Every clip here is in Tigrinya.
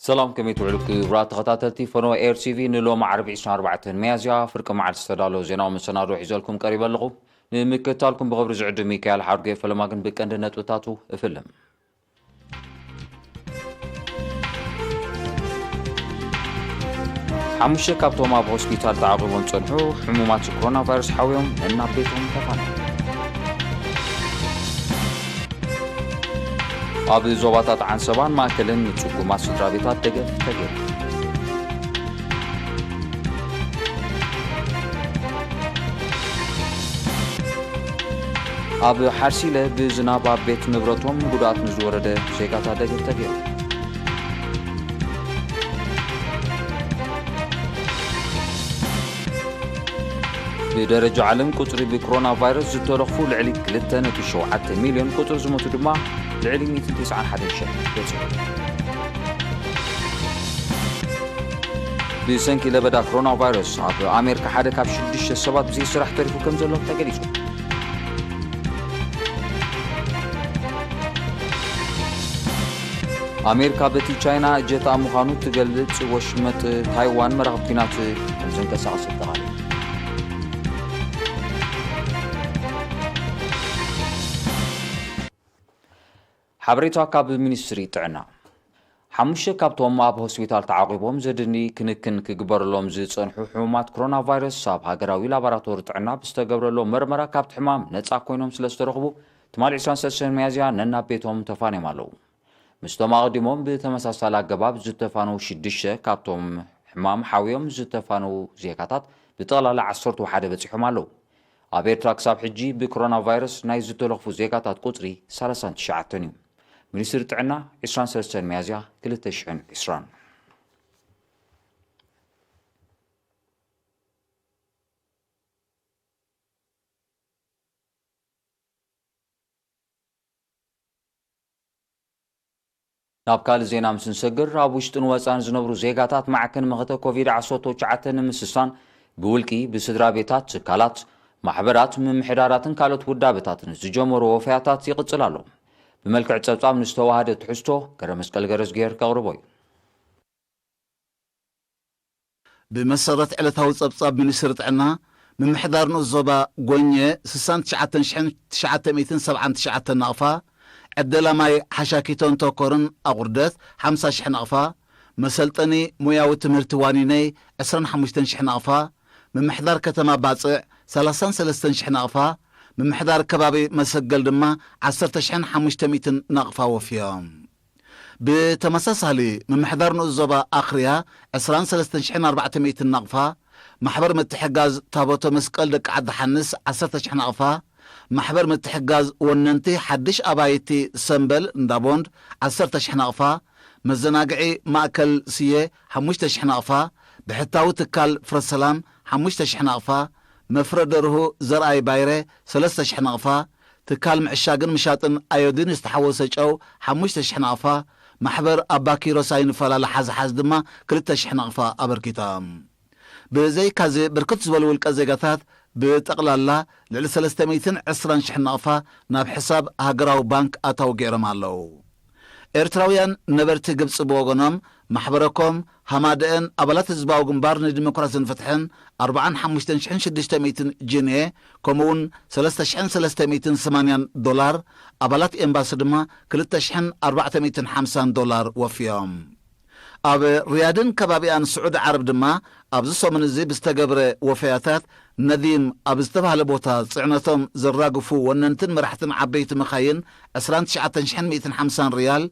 ሰላም፣ ከመይ ትውዕሉ ክቡራት ተኸታተልቲ ፈነወ ኤር ቲቪ? ንሎሚ ዓርቢ ዕስራን ኣርባዕተን ሚያዝያ ፍርቂ መዓልቲ ዝተዳለወ ዜናዊ መሰናዶ ሒዘልኩም ቀሪበ ኣለኹ። ንምክትታልኩም ብኽብሪ ዝዕድም ሚካኤል ሓድጉ፣ ፈለማ ግን ብቀንዲ ነጥብታቱ እፍልም። ሓሙሽተ ካብቶም ኣብ ሆስፒታል ተዓቑቦም ዝጸንሑ ሕሙማት ኮሮና ቫይረስ ሓውዮም ነናብ ቤቶም ተፋነዩ። ኣብ ዞባታት ዓንሰባን ማእከልን ንጽጉማት ስድራ ቤታት ደገፍ ተገይሩ። ኣብ ሓርሲለ ብዝናብ ኣብ ቤት ንብረቶም ጉድኣት ንዝወረደ ዜጋታት ደገፍ ተገይሩ። ብደረጃ ዓለም ቁጽሪ ብኮሮና ቫይረስ ዝተለኽፉ ልዕሊ ክልተ ነጥቢ ሸውዓተ ሚልዮን፣ ቁጽሪ ዝሞቱ ድማ ልዕሊ ሚእትን ተስዓን ሓደን ሽሕ በጺሑ። ብሰንኪ ለበዳ ኮሮና ቫይረስ ኣብ ኣሜሪካ ሓደ ካብ ሽዱሽተ ሰባት ብዘይስራሕ ተሪፉ ከም ዘሎ ተገሊጹ። ኣሜሪካ በቲ ቻይና እጀታ ምዃኑ ትገልጽ ወሽመጥ ታይዋን መራኽብ ኲናት ከም ዘንቀሳቐሰት ተቓሊዓ። ሓበሬታ ካብ ሚኒስትሪ ጥዕና። ሓሙሽተ ካብቶም ኣብ ሆስፒታል ተዓቑቦም ዘድሊ ክንክን ክግበረሎም ዝጸንሑ ሕሙማት ኮሮና ቫይረስ ኣብ ሃገራዊ ላቦራቶሪ ጥዕና ብዝተገብረሎም መርመራ ካብቲ ሕማም ነጻ ኮይኖም ስለ ዝተረኽቡ፣ ትማሊ ዕስራን ሰለስተን ሚያዝያ ነናብ ቤቶም ተፋንዮም ኣለዉ። ምስቶም ኣቐዲሞም ብተመሳሳሊ ኣገባብ ዝተፋነዉ ሽዱሽተ ካብቶም ሕማም ሓውዮም ዝተፋነዉ ዜጋታት ብጠቕላላ ዓሰርተ ሓደ በጺሖም ኣለዉ። ኣብ ኤርትራ ክሳብ ሕጂ ብኮሮና ቫይረስ ናይ ዝተለኽፉ ዜጋታት ቁጽሪ ሰላሳን ትሽዓተን እዩ። ሚኒስትሪ ጥዕና ዕስራን ሰለስተን ሚያዝያ ክልተ ሽሕን ዕስራን። ናብ ካልእ ዜና ምስ ንሰግር፣ ኣብ ውሽጥን ወጻን ዝነብሩ ዜጋታት ማዕከን መኸተ ኮቪድ ዓሰርተ ትሽዓተ ንምስሳን ብውልቂ፣ ብስድራ ቤታት፣ ትካላት፣ ማሕበራት፣ ምምሕዳራትን ካልኦት ውዳበታትን ዝጀመሩ ወፈያታት ይቕጽል ኣሎ። ብመልክዕ ጸብጻብ ንዝተዋሃደ ትሕዝቶ ገረ መስቀል ገረዝግሄር ከቕርቦ እዩ። ብመሰረት ዕለታዊ ጸብጻብ ሚኒስትሪ ጥዕና፣ ምምሕዳር ንኡስ ዞባ ጎኘ ስሳን ትሽዓተን ሽሕን ትሽዓተ ሚእትን ሰብዓን ትሽዓተን ናቕፋ፣ ዕደላ ማይ ሓሻኪቶን ተኮርን ኣቑርደት ሓምሳ ሽሕ ናቕፋ፣ መሰልጠኒ ሞያዊ ትምህርቲ ዋኒነይ ዕስራን ሓሙሽተን ሽሕ ናቕፋ፣ ምምሕዳር ከተማ ባጽዕ ሰላሳን ሰለስተን ሽሕ ናቕፋ፣ ምምሕዳር ከባቢ መሰገል ድማ ዓሰርተ ሽሕን ሓሙሽተ ሚእትን ናቕፋ ወፍዮም። ብተመሳሳሊ፣ ምምሕዳር ንኡስ ዞባ ኣኽርያ ዕስራን ሰለስተን ሽሕን ኣርባዕተ ሚእትን ናቕፋ፣ ማሕበር ምትሕጋዝ ታቦተ መስቀል ደቂ ዓዲ ሓንስ ዓሰርተ ሽሕ ናቕፋ፣ ማሕበር ምትሕጋዝ ወነንቲ ሓድሽ ኣባይቲ ሰምበል እንዳቦንድ ዓሰርተ ሽሕ ናቕፋ፣ መዘናግዒ ማእከል ስየ ሓሙሽተ ሽሕ ናቕፋ፣ ብሕታዊ ትካል ፍረሰላም ሓሙሽተ ሽሕ ናቕፋ፣ መፍረ ደርሁ ዘርኣይ ባይረ ሰለስተ ሽሕ ናቕፋ፣ ትካል ምዕሻግን ምሻጥን ኣዮዲን ዝተሓወሰ ጨው ሓሙሽተ ሽሕ ናቕፋ፣ ማሕበር ኣባ ኪሮስ ኣይንፈላለ ሓዝሓዝ ድማ ክልተ ሽሕ ናቕፋ ኣበርኪታ። ብዘይካዚ፣ ብርክት ዝበሉ ውልቀ ዜጋታት ብጠቕላላ ልዕሊ ሰለስተ ሚእትን ዕስራን ሽሕ ናቕፋ ናብ ሕሳብ ሃገራዊ ባንክ ኣታዊ ገይሮም ኣለዉ። ኤርትራውያን ነበርቲ ግብጺ ብወገኖም፣ ማሕበረኮም፣ ሃማደአን ኣባላት ህዝባዊ ግንባር ንዲሞክራስን ፍትሕን ኣርባዓን ሓሙሽተን ሽሕን ሽዱሽተ ሚእትን ጂንየ፣ ከምኡውን ሰለስተ ሽሕን ሰለስተ ሚእትን ሰማንያን ዶላር፣ ኣባላት ኤምባሲ ድማ ክልተ ሽሕን ኣርባዕተ ሚእትን ሓምሳን ዶላር ወፍዮም። ኣብ ሪያድን ከባቢኣን ስዑዲ ዓረብ ድማ ኣብዚ ሰሙን እዚ ብዝተገብረ ወፈያታት ነዲም ኣብ ዝተባህለ ቦታ ጽዕነቶም ዘራግፉ ወነንትን መራሕትን ዓበይቲ መኻይን ዕስራን ትሽዓተን ሽሕን ሚእትን ሓምሳን ሪያል፣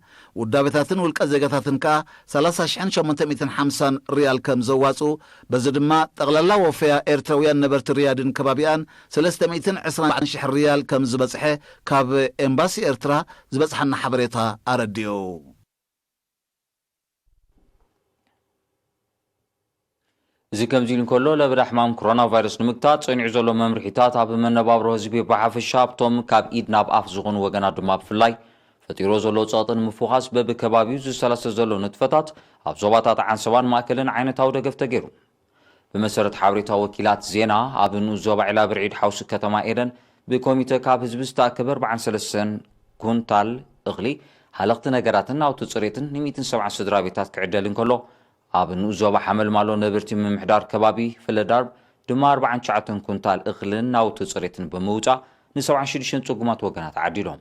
ውዳቤታትን ውልቀ ዜጋታትን ከኣ ሰላሳ ሽሕን ሸሞንተ ሚእትን ሓምሳን ሪያል ከም ዘዋጽኡ፣ በዚ ድማ ጠቕላላ ወፈያ ኤርትራውያን ነበርቲ ሪያድን ከባቢኣን ሰለስተ ሚእትን ዕስራን ኣርባዕተን ሽሕ ሪያል ከም ዝበጽሐ ካብ ኤምባሲ ኤርትራ ዝበጽሓና ሓበሬታ ኣረዲኡ። እዚ ከምዚ ኢሉ እንከሎ፣ ለበዳ ሕማም ኮሮና ቫይረስ ንምግታእ ጸኒዑ ዘሎ መምርሒታት ኣብ መነባብሮ ህዝቢ ብሓፈሻ ኣብቶም ካብ ኢድ ናብ ኣፍ ዝኾኑ ወገናት ድማ ብፍላይ ፈጢሮ ዘሎ ጸቕጢ ንምፍዃስ በብከባቢኡ ዝሰላሰል ዘሎ ንጥፈታት ኣብ ዞባታት ዓንሰባን ማእከልን ዓይነታዊ ደገፍ ተገይሩ። ብመሰረት ሓበሬታ ወኪላት ዜና፣ ኣብ ንኡስ ዞባ ዒላ ብርዒድ ሓውሲ ከተማ ኤደን ብኮሚተ ካብ ህዝቢ ዝተኣከበ ኣርባዓን ሰለስተን ኩንታል እኽሊ፣ ሃለኽቲ ነገራትን ናውቲ ጽሬትን ን ሚእትን ሰብዓን ስድራ ቤታት ክዕደል እንከሎ፣ ኣብ ንኡስ ዞባ ሓመልማሎ ነበርቲ ምምሕዳር ከባቢ ፍለዳርብ ድማ ኣርባዓን ትሽዓተን ኩንታል እኽልን ናውቲ ጽሬትን ብምውጻእ ን ሰብዓን ሽዱሽተን ጽጉማት ወገናት ዓዲሎም።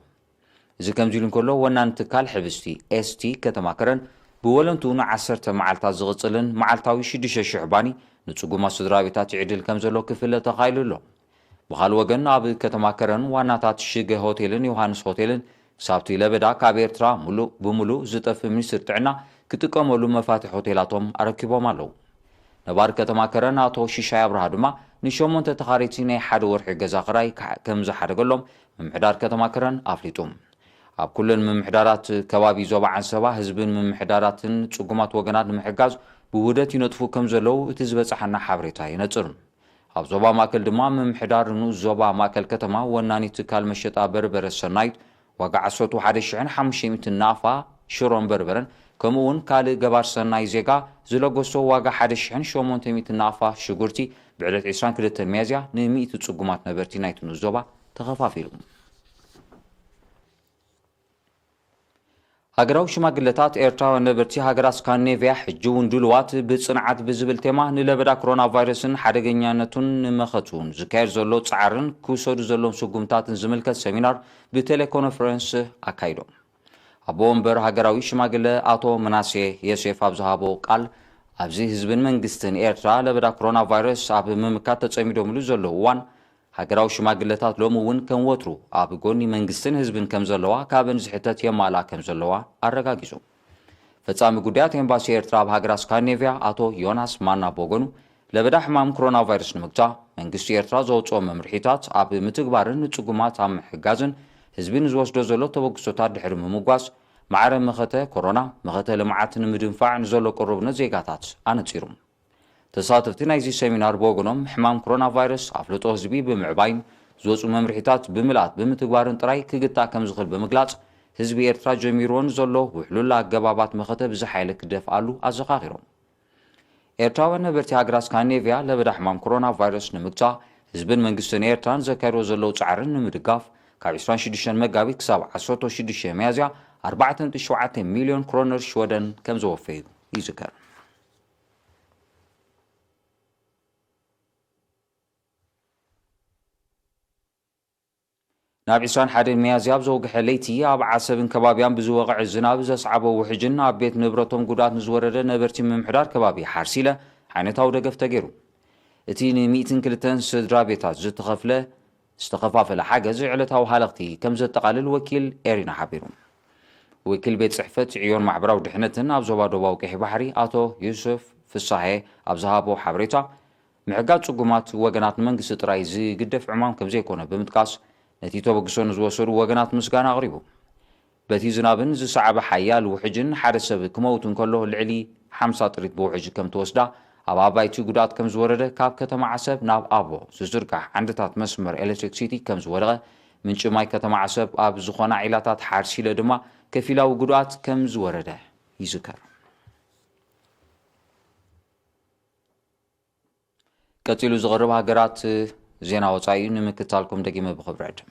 እዚ ከምዚ ኢሉ እንከሎ፣ ወናኒ ትካል ሕብስቲ ኤስቲ ከተማ ከረን ብወለንትኡ ን ዓሰርተ መዓልታት ዝቕጽልን መዓልታዊ ሽዱሽተ ሽሕ ባኒ ንጽጉማት ስድራ ቤታት ይዕድል ከም ዘሎ ክፍለጥ ተኻኢሉ ኣሎ። ብኻልእ ወገን፣ ኣብ ከተማ ከረን ዋናታት ሽገ ሆቴልን ዮሃንስ ሆቴልን ክሳብቲ ለበዳ ካብ ኤርትራ ሙሉእ ብሙሉእ ዝጠፍእ ሚኒስትሪ ጥዕና ክጥቀመሉ መፋትሕ ሆቴላቶም ኣረኪቦም ኣለዉ። ነባሪ ከተማ ከረን ኣቶ ሽሻይ ኣብርሃ ድማ ንሸሞንተ ተኻረይቲ ናይ ሓደ ወርሒ ገዛ ክራይ ክሓ-፣ ከም ዝሓደገሎም ምምሕዳር ከተማ ከረን ኣፍሊጡ። ኣብ ኩለን ምምሕዳራት ከባቢ ዞባ ዓንሰባ ህዝብን ምምሕዳራትን ጽጉማት ወገናት ንምሕጋዝ ብውህደት ይነጥፉ ከም ዘለዉ እቲ ዝበጽሓና ሓበሬታ የነጽር። ኣብ ዞባ ማእከል ድማ ምምሕዳር ንኡስ ዞባ ማእከል ከተማ ወናኒ ትካል መሸጣ በርበረ ሰናይት ዋጋ ዓሰርተ ሓደ ሽሕን ሓሙሽተ ሚእትን ናቕፋ ሽሮን በርበረን፣ ከምኡ እውን ካልእ ገባር ሰናይ ዜጋ ዝለገሶ ዋጋ ሓደ ሽሕን ሸሞንተ ሚእትን ናቕፋ ሽጉርቲ ብዕለት ዕስራን ክልተን ሚያዝያ ንሚእቲ ጽጉማት ነበርቲ ናይቲ ንኡስ ዞባ ተኸፋፊሉ። ሃገራዊ ሽማግለታት ኤርትራውያን ነበርቲ ሃገራት ስካንዲኔቭያ ሕጂ እውን ድሉዋት ብጽንዓት ብዝብል ቴማ ንለበዳ ኮሮና ቫይረስን ሓደገኛነቱን ንመኸቱን ዝካየድ ዘሎ ጻዕርን ክውሰዱ ዘለዎም ስጉምታትን ዝምልከት ሰሚናር ብቴሌኮንፈረንስ ኣካይዶም። ኣቦ ወንበር ሃገራዊ ሽማግለ ኣቶ ምናሴ ዮሴፍ ኣብ ዝሃቦ ቃል፣ ኣብዚ ህዝብን መንግስትን ኤርትራ ለበዳ ኮሮና ቫይረስ ኣብ ምምካት ተጸሚዶምሉ ዘለዉ እዋን፣ ሃገራዊ ሽማግለታት ሎሚ እውን ከም ወትሩ ኣብ ጎኒ መንግስትን ህዝብን ከም ዘለዋ፣ ካብን ዝሕተት የማልኣ ከም ዘለዋ ኣረጋጊጹ። ፈጻሚ ጉዳያት ኤምባሲ ኤርትራ ኣብ ሃገራት ስካንዲኔቭያ ኣቶ ዮናስ ማና ብወገኑ፣ ለበዳ ሕማም ኮሮና ቫይረስ ንምግታእ መንግስቲ ኤርትራ ዘውጽኦ መምርሒታት ኣብ ምትግባርን ንጽጉማት ኣብ ምሕጋዝን ህዝቢ ንዝወስዶ ዘሎ ተበግሶታት ድሕሪ ምምጓስ፣ ማዕረ መኸተ ኮሮና፣ መኸተ ልምዓት ንምድንፋዕ ንዘሎ ቅሩብነት ዜጋታት ኣነጺሩ። ተሳተፍቲ ናይዚ ሰሚናር ብወገኖም፣ ሕማም ኮሮና ቫይረስ ኣፍልጦ ህዝቢ ብምዕባይን ዝወጹ መምርሒታት ብምልኣት ብምትግባርን ጥራይ ክግታእ ከም ዝኽእል ብምግላጽ፣ ህዝቢ ኤርትራ ጀሚርዎ ንዘሎ ውሕሉል ኣገባባት መኸተ ብዝሓየለ ክደፍኣሉ ኣዘኻኺሮም። ኤርትራውያን ነበርቲ ሃገራት ስካንዲኔቭያ ለበዳ ሕማም ኮሮና ቫይረስ ንምግታእ ህዝብን መንግስትን ኤርትራን ዘካይድዎ ዘለዉ ጻዕርን ንምድጋፍ፣ ካብ ዕስራን ሽዱሽተን መጋቢት ክሳብ ዓሰርተ ሽዱሽተ ሚያዝያ ኣርባዕተ ነጥቢ ሸውዓተ ሚልዮን ክሮነር ሽወደን ከም ዘወፈዩ ይዝከር። ናብ ዕስራን ሓደን ሚያዝያ ኣብ ዘውግሐ ለይቲ ኣብ ዓሰብን ከባቢያን ብዝወቕዐ ዝናብ ዘስዓቦ ውሕጅን ኣብ ቤት ንብረቶም ጉድኣት ንዝወረደ ነበርቲ ምምሕዳር ከባቢ ሓርሲለ ዓይነታዊ ደገፍ ተገይሩ። እቲ ን ሚእትን ክልተን ስድራ ቤታት ዝተኸፍለ ዝተኸፋፈለ ሓገዝ ዕለታዊ ሃለኽቲ ከም ዘጠቓልል ወኪል ኤሪና ሓቢሩ። ወኪል ቤት ጽሕፈት ዕዮን ማሕበራዊ ድሕነትን ኣብ ዞባ ደቡባዊ ቀይሕ ባሕሪ ኣቶ ዩሱፍ ፍሳሄ ኣብ ዝሃቦ ሓበሬታ፣ ምሕጋዝ ጽጉማት ወገናት ንመንግስቲ ጥራይ ዝግደፍ ዕማም ከም ዘይኮነ ብምጥቃስ፣ ነቲ ተበግሶ ንዝወሰዱ ወገናት ምስጋና ኣቕሪቡ። በቲ ዝናብን ዝሰዓበ ሓያል ውሕጅን ሓደ ሰብ ክመውት እንከሎ፣ ልዕሊ ሓምሳ ጥሪት ብውሕጅ ከም ተወስዳ፣ ኣብ ኣባይቲ ጉድኣት ከም ዝወረደ፣ ካብ ከተማ ዓሰብ ናብ ኣቦ ዝዝርጋሕ ዓንድታት መስመር ኤሌክትሪክሲቲ ከም ዝወደቐ፣ ምንጪ ማይ ከተማ ዓሰብ ኣብ ዝኾና ዒላታት ሓርሲለ ድማ ከፊላዊ ጉድኣት ከም ዝወረደ ይዝከር። ቀጺሉ ዝቐርብ ሃገራት ዜና ወጻኢ እዩ። ንምክትታልኩም ደጊመ ብኽብሪ ዕድም።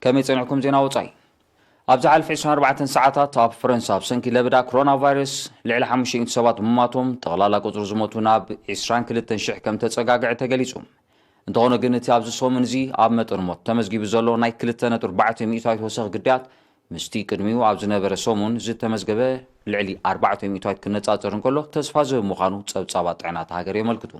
ከመይ ጸኒሕኩም ዜና ወጻኢ? ኣብ ዝሓለፈ ዕስራን ኣርባዕተን ሰዓታት ኣብ ፈረንሳ ብሰንኪ ለበዳ ኮሮና ቫይረስ ልዕሊ ሓሙሽተ ሚእቲ ሰባት ምሟቶም፣ ጠቕላላ ቁጽሪ ዝሞቱ ናብ ዕስራን ክልተን ሽሕ ከም ተጸጋግዐ ተገሊጹ። እንተኾነ ግን፣ እቲ ኣብዚ ሰሙን እዚ ኣብ መጠን ሞት ተመዝጊቡ ዘሎ ናይ ክልተ ነጥቢ ኣርባዕተ ሚእታዊት ወሰኽ ግዳያት፣ ምስቲ ቅድሚኡ ኣብ ዝነበረ ሰሙን ዝተመዝገበ ልዕሊ ኣርባዕተ ሚእታዊት ክነጻጸር እንከሎ፣ ተስፋ ዝህብ ምዃኑ ጸብጻባት ጥዕና እታ ሃገር የመልክቱ።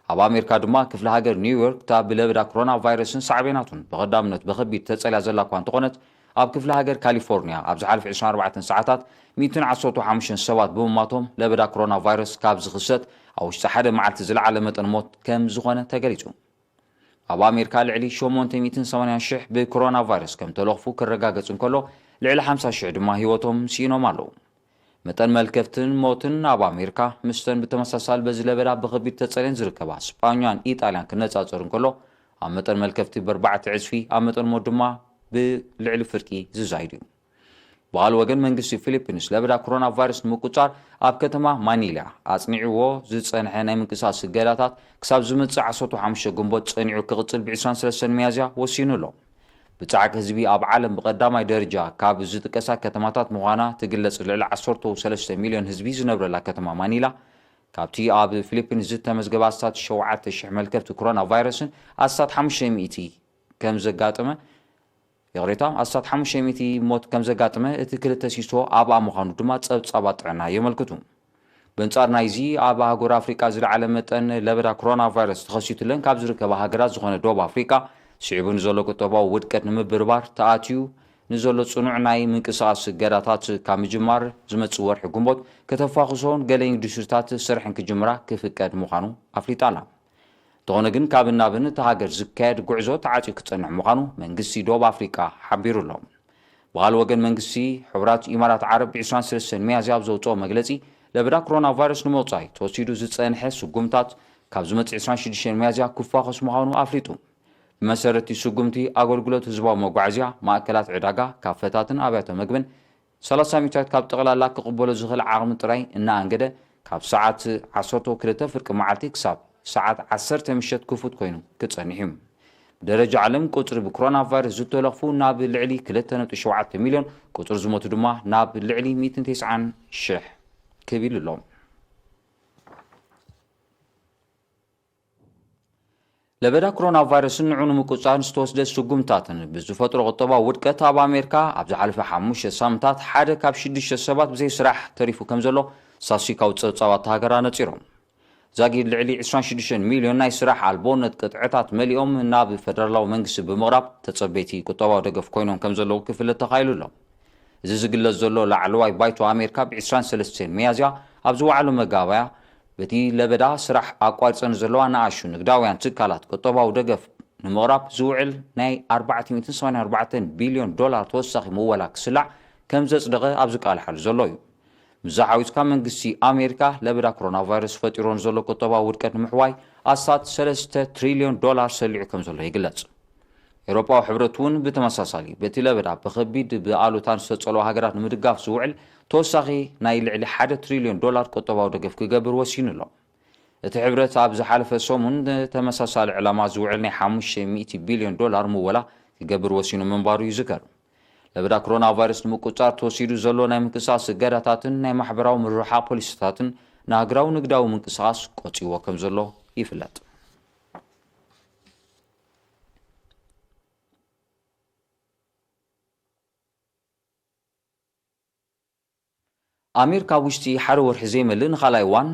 ኣብ ኣሜሪካ ድማ፣ ክፍለ ሃገር ኒውዮርክ እታ ብለበዳ ኮሮና ቫይረስን ሳዕቤናቱን ብቐዳምነት ብኸቢድ ተጸልያ ዘላ እኳ እንተኾነት፣ ኣብ ክፍለ ሃገር ካሊፎርኒያ ኣብ ዝሓለፈ ዕስራን ኣርባዕተን ሰዓታት ሚእትን ዓሰርተ ሓሙሽተን ሰባት ብምማቶም፣ ለበዳ ኮሮና ቫይረስ ካብ ዝኽሰት ኣብ ውሽጢ ሓደ መዓልቲ ዝለዓለ መጠን ሞት ከም ዝኾነ ተገሊጹ። ኣብ ኣሜሪካ ልዕሊ ሸሞንተ ሚእትን ሰማንያን ሽሕ ብኮሮና ቫይረስ ከም ተለኽፉ ክረጋገጽ እንከሎ፣ ልዕሊ ሓምሳ ሽሕ ድማ ህይወቶም ስኢኖም ኣለዉ። መጠን መልከፍትን ሞትን ኣብ ኣሜሪካ፣ ምስተን ብተመሳሳሊ በዚ ለበዳ ብኸቢድ ተጸልየን ዝርከባ ስጳኛን ኢጣልያን ክነጻጸር እንከሎ፣ ኣብ መጠን መልከፍቲ ብኣርባዕተ ዕጽፊ፣ ኣብ መጠን ሞት ድማ ብልዕሊ ፍርቂ ዝዛይድ እዩ። ብኻልእ ወገን መንግስቲ ፊሊፒንስ ለበዳ ኮሮና ቫይረስ ንምቁጻር ኣብ ከተማ ማኒላ ኣጽኒዕዎ ዝጸንሐ ናይ ምንቅስቃስ እገዳታት ክሳብ ዝመጽእ ዓሰርተ ሓሙሽተ ግንቦት ጸኒዑ ክቕጽል ብ ዕስራን ሰለስተን ሚያዝያ ወሲኑ ኣሎ። ብጻዕቂ ህዝቢ ኣብ ዓለም ብቐዳማይ ደረጃ ካብ ዝጥቀሳ ከተማታት ምዃና ትግለጽ ልዕሊ ዓሰርተ ሰለስተ ሚልዮን ህዝቢ ዝነብረላ ከተማ ማኒላ ካብቲ ኣብ ፊሊፒንስ ዝተመዝገበ ኣስታት ሸውዓተ ሽሕ መልከፍቲ ኮሮና ቫይረስን ኣስታት ሓሙሽተ ሚእቲ ከም ዘጋጠመ ይቕሬታ ኣስታት ሓሙሽተ ሚእቲ ሞት ከም ዘጋጠመ እቲ ክልተ ሲሶ ኣብኣ ምዃኑ ድማ ጸብጻባት ጥዕና የመልክቱ። በንጻር ናይዚ ኣብ ኣህጉር ኣፍሪቃ ዝለዓለ መጠን ለበዳ ኮሮና ቫይረስ ተኸሲቱለን ካብ ዝርከባ ሃገራት ዝኾነ ደቡብ ኣፍሪቃ ስዒቡ ንዘሎ ቁጠባዊ ውድቀት ንምብርባር ተኣትዩ ንዘሎ ጽኑዕ ናይ ምንቅስቃስ እገዳታት ካብ ምጅማር ዝመጽእ ወርሒ ግንቦት ከተፋኽሶን ገለ ኢንዱስትሪታት ስርሕን ክጅምራ ክፍቀድ ምዃኑ ኣፍሊጣ ኣላ። እንተኾነ ግን ካብን ናብን እታ ሃገር ዝካየድ ጉዕዞ ተዓጽዩ ክጸንሕ ምዃኑ መንግስቲ ደቡብ ኣፍሪቃ ሓቢሩ ኣሎ። ብኻልእ ወገን መንግስቲ ሕቡራት ኢማራት ዓረብ ብ ዕስራን ሰለስተን ሚያዝያ ኣብ ዘውፅኦ መግለፂ ለበዳ ኮሮና ቫይረስ ንምውፃይ ተወሲዱ ዝፀንሐ ስጉምታት ካብ ዝመፅእ ዕስራን ሽዱሽተን ሚያዝያ ክፋኾስ ምዃኑ ኣፍሊጡ። ብመሰረት እቲ ስጉምቲ ኣገልግሎት ህዝባዊ መጓዓዝያ፣ ማእከላት ዕዳጋ፣ ካፈታትን ኣብያተ መግብን ሰላሳ ሚእታዊት ካብ ጠቕላላ ክቕበሎ ዝኽእል ዓቕሚ ጥራይ እናኣንገደ ካብ ሰዓት ዓሰርተ ክልተ ፍርቂ መዓልቲ ክሳብ ሰዓት ዓሰርተ ምሸት ክፉት ኮይኑ ክጸንሕ እዩ። ብደረጃ ዓለም ቁጽሪ ብኮሮና ቫይረስ ዝተለኽፉ ናብ ልዕሊ ክልተ ነጥቢ ሸውዓተ ሚልዮን፣ ቁጽሪ ዝሞቱ ድማ ናብ ልዕሊ ሚእትን ተስዓን ሽሕ ክብ ኢሉ ኣሎ። ለበዳ ኮሮና ቫይረስን ንዕኡ ንምቁጽጻር ዝተወስደ ስጉምታትን ብዝፈጥሮ ቁጠባዊ ውድቀት ኣብ ኣሜሪካ ኣብ ዝሓለፈ ሓሙሽተ ሳምንታት ሓደ ካብ ሽዱሽተ ሰባት ብዘይ ስራሕ ተሪፉ ከም ዘሎ ስታትስቲካዊ ጸብጻባት እታ ሃገር ኣነጺሮም። ዛጊድ ልዕሊ ዕስራን ሽዱሽተን ሚልዮን ናይ ስራሕ ኣልቦነት ቅጥዕታት መሊኦም ናብ ፈደራላዊ መንግስቲ ብምቕራብ ተጸበይቲ ቁጠባዊ ደገፍ ኮይኖም ከም ዘለዉ ክፍለጥ ተኻኢሉ ኣሎ። እዚ ዝግለጽ ዘሎ ላዕለዋይ ባይቶ ኣሜሪካ ብ ዕስራን ሰለስተን ሚያዝያ ኣብ ዝወዓሎ መጋባያ በቲ ለበዳ ስራሕ ኣቋሪጸን ዘለዋ ንኣሽቱ ንግዳውያን ትካላት ቁጠባዊ ደገፍ ንምቕራብ ዝውዕል ናይ ኣርባዕተ ሚእትን ሰማንያን ኣርባዕተን ቢልዮን ዶላር ተወሳኺ ምወላ ክስላዕ ከም ዘጽደቐ ኣብ ዝቃልሓሉ ዘሎ እዩ። ምስ ሓዊስካ መንግስቲ ኣሜሪካ ለበዳ ኮሮና ቫይረስ ፈጢሮ ንዘሎ ቁጠባዊ ውድቀት ንምሕዋይ ኣስታት ሰለስተ ትሪልዮን ዶላር ሰሊዑ ከም ዘሎ ይግለጽ። ኤውሮጳዊ ሕብረት እውን ብተመሳሳሊ በቲ ለበዳ ብኸቢድ ብኣሉታ ንዝተጸልዋ ሃገራት ንምድጋፍ ዝውዕል ተወሳኺ ናይ ልዕሊ ሓደ ትሪልዮን ዶላር ቁጠባዊ ደገፍ ክገብር ወሲኑ ኣሎ። እቲ ሕብረት ኣብ ዝሓለፈ ሰሙን ንተመሳሳሊ ዕላማ ዝውዕል ናይ ሓሙሽተ ሚእቲ ቢልዮን ዶላር ምወላ ክገብር ወሲኑ ምንባሩ ይዝከር። ለበዳ ኮሮና ቫይረስ ንምቁጽጻር ተወሲዱ ዘሎ ናይ ምንቅስቃስ እገዳታትን ናይ ማሕበራዊ ምርርሓቕ ፖሊሲታትን ንሃገራዊ ንግዳዊ ምንቅስቃስ ቆጺዎ ከም ዘሎ ይፍለጥ። ኣሜሪካ ኣብ ውሽጢ ሓደ ወርሒ ዘይመልእ ንኻልኣይ እዋን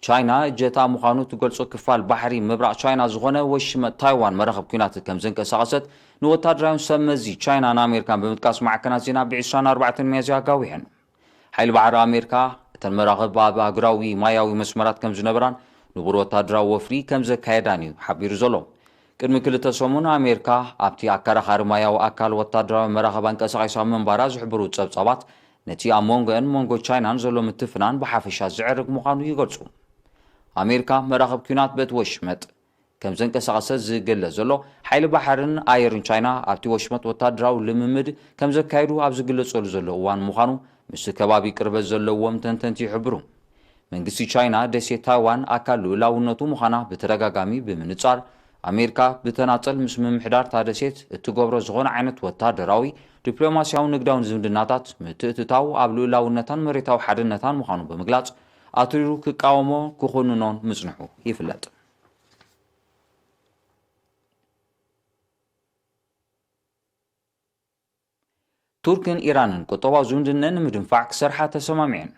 ቻይና እጀታ ምዃኑ እትገልጾ ክፋል ባሕሪ ምብራቕ ቻይና ዝኾነ ወሽመጥ ታይዋን መራኸብ ኲናት ከም ዘንቀሳቐሰት ንወታደራውን ሰብ መዚ ቻይናን ኣሜሪካን ብምጥቃስ ማዕከናት ዜና ብ ዕስራን ኣርባዕተን ሚያዝያ ኣጋዊሐን። ሓይሊ ባሕሪ ኣሜሪካ እተን መራኽብ ኣብ ኣህጉራዊ ማያዊ መስመራት ከም ዝነበራን ንቡር ወታደራዊ ወፍሪ ከም ዘካየዳን እዩ ሓቢሩ ዘሎ። ቅድሚ ክልተ ሰሙን ኣሜሪካ ኣብቲ ኣከራኻሪ ማያዊ ኣካል ወታደራዊ መራኽብ ኣንቀሳቒሳ ምንባራ ዝሕብሩ ጸብጻባት ነቲ ኣብ መንጎአን መንጎ ቻይናን ዘሎ ምትፍናን ብሓፈሻ ዘዕርግ ምዃኑ ይገልጹ። ኣሜሪካ መራኽብ ኲናት በቲ ወሽመጥ ከም ዘንቀሳቐሰ ዝግለጽ ዘሎ ሓይሊ ባሕርን ኣየርን ቻይና ኣብቲ ወሽመጥ ወታደራዊ ልምምድ ከም ዘካየዱ ኣብ ዝግለጸሉ ዘሎ እዋን ምዃኑ ምስቲ ከባቢ ቅርበት ዘለዎም ተንተንቲ ይሕብሩ። መንግስቲ ቻይና ደሴት ታይዋን ኣካል ልኡላውነቱ ምዃና ብተደጋጋሚ ብምንጻር ኣሜሪካ ብተናጸል ምስ ምምሕዳር እታ ደሴት እትገብሮ ዝኾነ ዓይነት ወታደራዊ፣ ዲፕሎማስያውን ንግዳውን ዝምድናታት ምትእትታው ኣብ ልኡላውነታን መሬታዊ ሓድነታን ምዃኑ ብምግላጽ ኣትሪሩ ክቃወሞ ክኹንኖን ምጽንሑ ይፍለጥ። ቱርክን ኢራንን ቁጠባዊ ዝምድነን ንምድንፋዕ ክሰርሓ ተሰማሚዐን።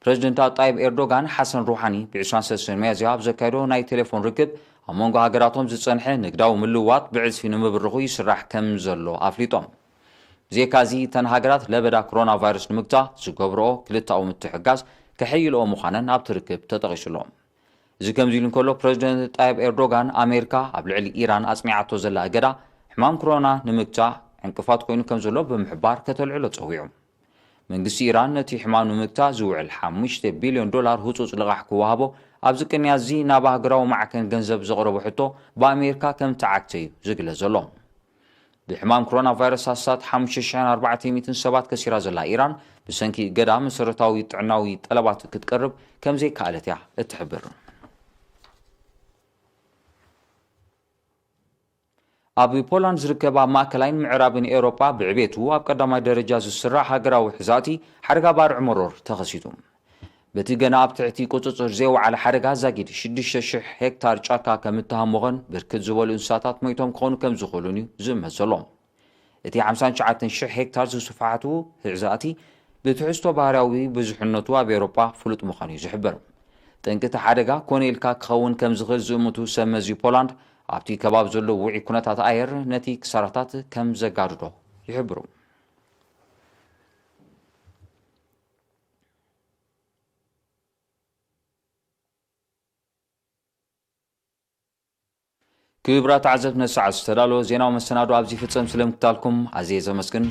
ፕረዚደንት ጣይብ ኤርዶጋን ሓሰን ሩሓኒ ብ ዕስራን ሰለስተን ሚያዝያ ኣብ ዘካየዶ ናይ ቴሌፎን ርክብ ኣብ መንጎ ሃገራቶም ዝጸንሐ ንግዳዊ ምልውዋጥ ብዕጽፊ ንምብርኹ ይስራሕ ከም ዘሎ ኣፍሊጦም። ብዘይካዚ እተን ሃገራት ለበዳ ኮሮና ቫይረስ ንምግታ ዝገብርኦ ክልተኣዊ ምትሕጋዝ ከሐይልኦ ምዃነን ኣብቲ ርክብ ተጠቒሱሎም። እዚ ከምዚ ኢሉ እንከሎ ፕረዚደንት ጣይብ ኤርዶጋን ኣሜሪካ ኣብ ልዕሊ ኢራን ኣጽኒዓቶ ዘላ እገዳ ሕማም ኮሮና ንምግታ ዕንቅፋት ኮይኑ ከም ዘሎ ብምሕባር ከተልዕሎ ጸዊዑ። መንግስቲ ኢራን ነቲ ሕማም ንምግታ ዝውዕል ሓሙሽተ ቢልዮን ዶላር ህጹጽ ልቓሕ ክወሃቦ ኣብዚ ቅንያት እዚ ናብ ኣህጉራዊ ማዕከን ገንዘብ ዘቕረቦ ሕቶ ብኣሜሪካ ከም ተዓግተ እዩ ዝግለጽ ዘሎ። ብሕማም ኮሮና ቫይረስ ኣስታት ሓሙሽተ ሽሕን ኣርባዕተ ሚእትን ሰባት ከሲራ ዘላ ኢራን፣ ብሰንኪ እገዳ መሰረታዊ ጥዕናዊ ጠለባት ክትቀርብ ከም ዘይከኣለት እያ እትሕብር። ኣብ ፖላንድ ዝርከብ ኣብ ማእከላይን ምዕራብን ኤውሮጳ ብዕቤቱ ኣብ ቀዳማይ ደረጃ ዝስራዕ ሃገራዊ ሕዛእቲ ሓደጋ ባርዕ መሮር ተኸሲቱ። በቲ ገና ኣብ ትሕቲ ቁጽጽር ዘይወዓለ ሓደጋ ዛጊድ ሽዱሽተ ሽሕ ሄክታር ጫካ ከም እተሃሞኸን ብርክት ዝበሉ እንስሳታት ሞይቶም ክኾኑ ከም ዝኽእሉን እዩ ዝእመት ዘሎ። እቲ ሓምሳን ትሽዓተን ሽሕ ሄክታር ዝስፍሓቱ ሕዛእቲ ብትሕዝቶ ባህርያዊ ብዙሕነቱ ኣብ ኤውሮጳ ፍሉጥ ምዃኑ እዩ ዝሕበር። ጠንቂ እቲ ሓደጋ ኮነ ኢልካ ክኸውን ከም ዝኽእል ዝእምቱ ሰብ መዚ ፖላንድ፣ ኣብቲ ከባቢ ዘሎ ውዑይ ኩነታት ኣየር ነቲ ክሳራታት ከም ዘጋድዶ ይሕብሩ። ክቡራት ተዓዘብቲ፣ ነዚ ሰዓት ዝተዳለወ ዜናዊ መሰናዶ ኣብዚ ይፍጸም። ስለምክታልኩም ኣዝየ ዘመስግን።